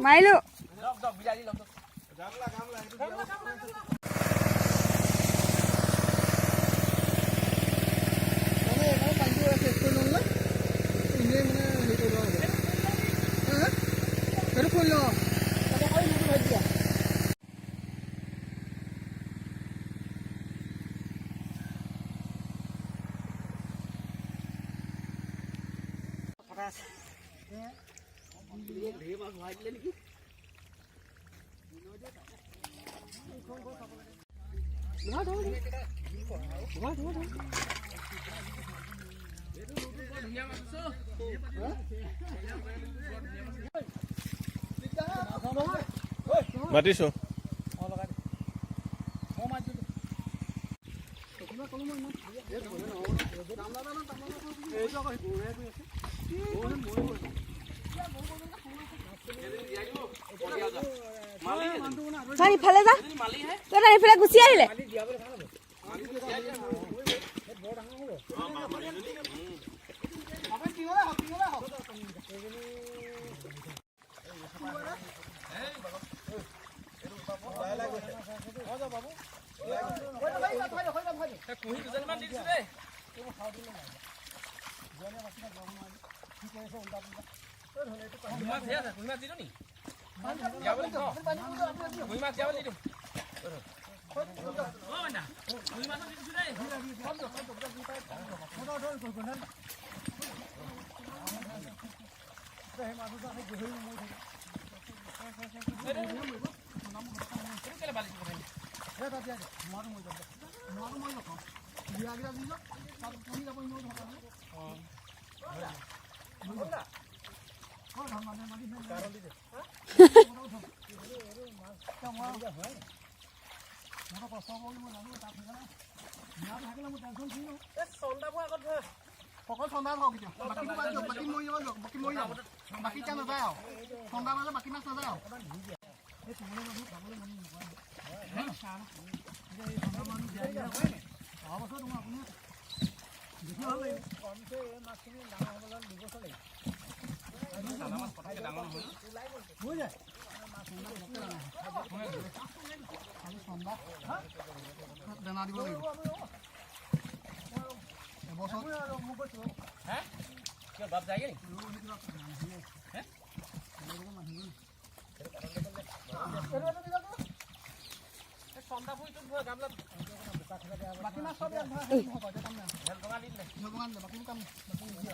মাৰিলো। মানে এইবাৰ পানীটো শেষ কৰি ল'ম না, এনেই মানে হেৰি কৰিব হ'ব। হা? সেইটো কৰি লওঁ, তাতে আৰু মোৰটো ভাজি দিয়া। মাতিছো। তই ইফালে যা, তই ইফালে গুচি আহিলে। অকল চন্দা থাকক এতিয়া, বাকীবোৰ বাদ দিয়ক। বাকী মৰি যাব দিয়ক, বাকী মৰি যাব। বাকী এতিয়া নাযায় আৰু, চন্দা মাৰিলে বাকী মাছ নাযায় আৰু। অহা বছৰ তোমাৰ আপুনি দেখি ভাল লাগিব। হৈ যায়। খালি চন্দা দানা দিব লাগিব এবছৰ। বাকী মাছ চব ইয়াত ভৰাই হ'ব, এতিয়া কাম নাই। ঢেল বঙা দিলে, বাকীবোৰ কাম নাই। বাকী নিদিয়ে।